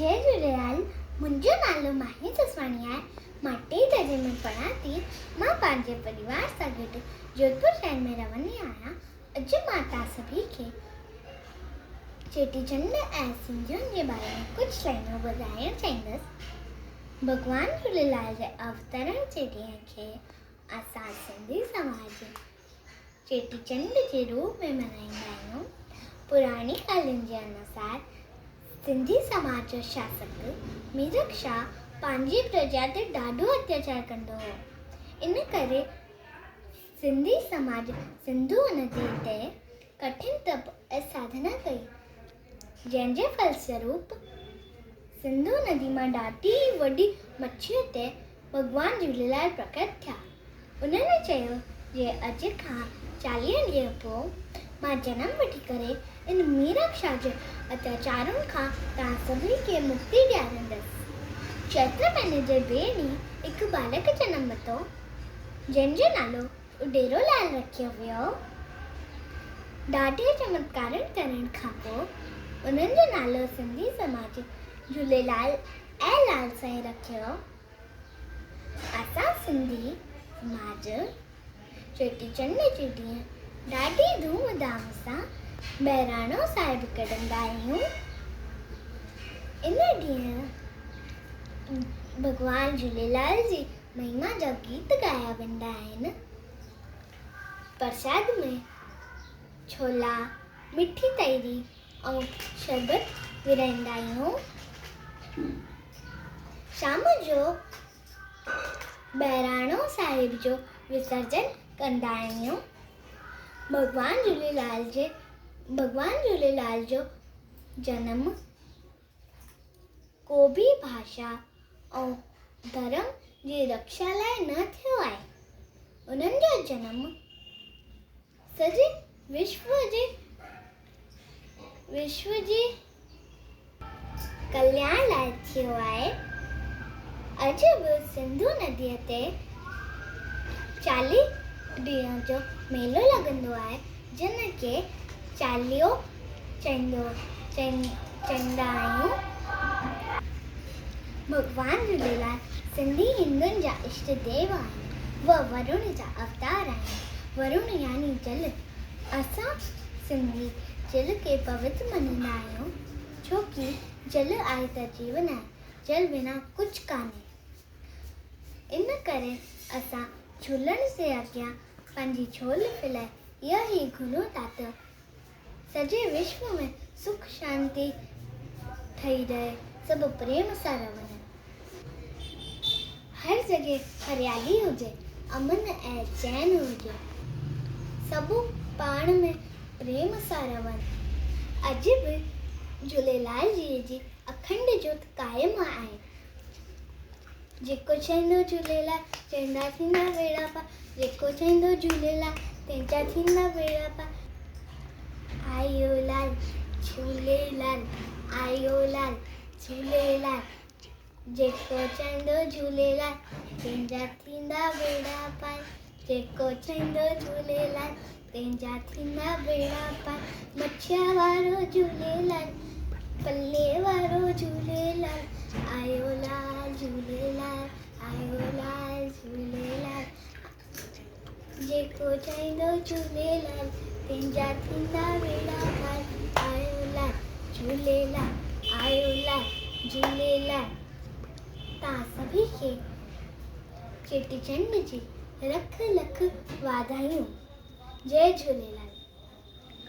جئي جهوليلال، منهنجو نالو ماهي جسواڻي آهي، مان ٽئين درجي ۾ پڙهان ٿي، مان پنهنجي پريوار سان گڏ جوڌپور شهر ۾ رهندي آهيان، اڄ مان توهان سڀني کي چيٽي چنڊ ۽ سنڌين جي باري ۾ ڪجهه لائنون ٻڌائڻ چاهيندس. ڀڳوان جهوليلال جي اوترڻ جي ڏينهن کي اسان سنڌي سماج چيٽي چنڊ جي روپ ۾ ملهائيندا آهيون. پراڻي ڳالهين جي انوسار سنڌي سماج جو شاسڪ ميرڪ شاهه پنهنجي پرجا تي ڏاڍو اتياچار ڪندو هو. ان ڪري سنڌي سماج سنڌو نديء تي ڪٺن تپ ۽ ساڌنا ڪئي، جنهن جي ڦلسروپ سنڌو ندي مان ڏاڍي وڏي مڇيء تي ڀڳوان جهوليلال پرڪٽ ٿيا. انهن چيو جي اڄ کان 40 ڏينهن پوء مان جنم وٺي ڪري ان ميرڪ شاهه جي اتياچارن کان توهان سڀني کي مڪتي ڏياريندس. چيتر مهيني جي ٻئي ڏينهن هڪ ٻالڪ جنم ورتو، جنهن جو نالو اڏيرو لال رکيو ويو. ڏاڍي چمتڪارن ڪرڻ کان پوء انهن جو نالو سنڌي سماج جهوليلال ۽ لال سائين رکيو. اسان سنڌي سماج چيٽي چنڊ جي ڏينهن ڏاڍي ڌوم ڌام سان بهراڻو صاحب ڪڍندا آهيون. ان ڏينهن ڀڳوان جهوليلال جي مهما جا گيت ڳايا ويندا آهن. پرساد ۾ ڇولا، مٺي تئري ۽ شربت ورهائيندا آهيون. شام جو بهراڻو صاحب جو وسرجن ڪندا آهيون. ڀڳوان جهوليلال جي ڀڳوان جهوليلال جو جنم ڪو به ڀاشا ۽ ڌرم جي رڪشا لاء نه ٿيو آهي. انهن جو جنم سڄي وشو جي وشو جي ڪلياڻ لاء ٿيو آهي. اڄ به سنڌو نديء تي 40 ڏينهن جو ميلو لڳندو آهي، جنھن کي چاليهو چئيندو چئيندا آهيون. ڀڳوان جهوليلال سنڌي هندن جا اشٽ ديو آهن. اهي ورڻ جا اوتار آهن. ورڻ يعني جل. اسان سنڌي جل کي پوتر مڃيندا آهيون، ڇو ڪي جل آهي ته جيون آهي، جل بنا ڪجهه ڪانهي. ان ڪري اسان جهولڻ جي اڳيان پنهنجي جهول ڦهلائي اهو ئي گهرون ٿا ته سڄي وشو ۾ سک شانتي ٺهي رهي، سڀ پريم سان رهن. هر جڳهه هريالي هجي، امن ۽ چين هجي. سڀ پاڻ ۾ پريم سان رهن. اڄ به جهوليلال جيء جي اکنڊ جوت قائم آهي. جيڪو چئيندو جهوليلال، چئيندا ٿيندا ٻيڙا پار. جيڪو چئيندو جهوليلال، تنهن جا ٿيندا ٻيڙا پار. آيو لال جهوليلال، آيو لال جهوليلال. جيڪو چئيندو جهوليلال، تنهن جا ٿيندا ٻيڙا پار. جيڪو چئيندو جهوليلال، تنهن جا ٿيندا ٻيڙا پار. مڇيا وارو جهوليلال، پلي وارو جهوليلال. آيو لال جهوليلال، آيو لال جهوليلال. جيڪو چئيندو جهوليلال، تنهن جا ٿيندا ٻيڙا پار. آيو لال جهوليلال، آيو لال جهوليلال. توهان سڀني کي چيٽي چنڊ جي لک لک واڌايون. جئي جهوليلال.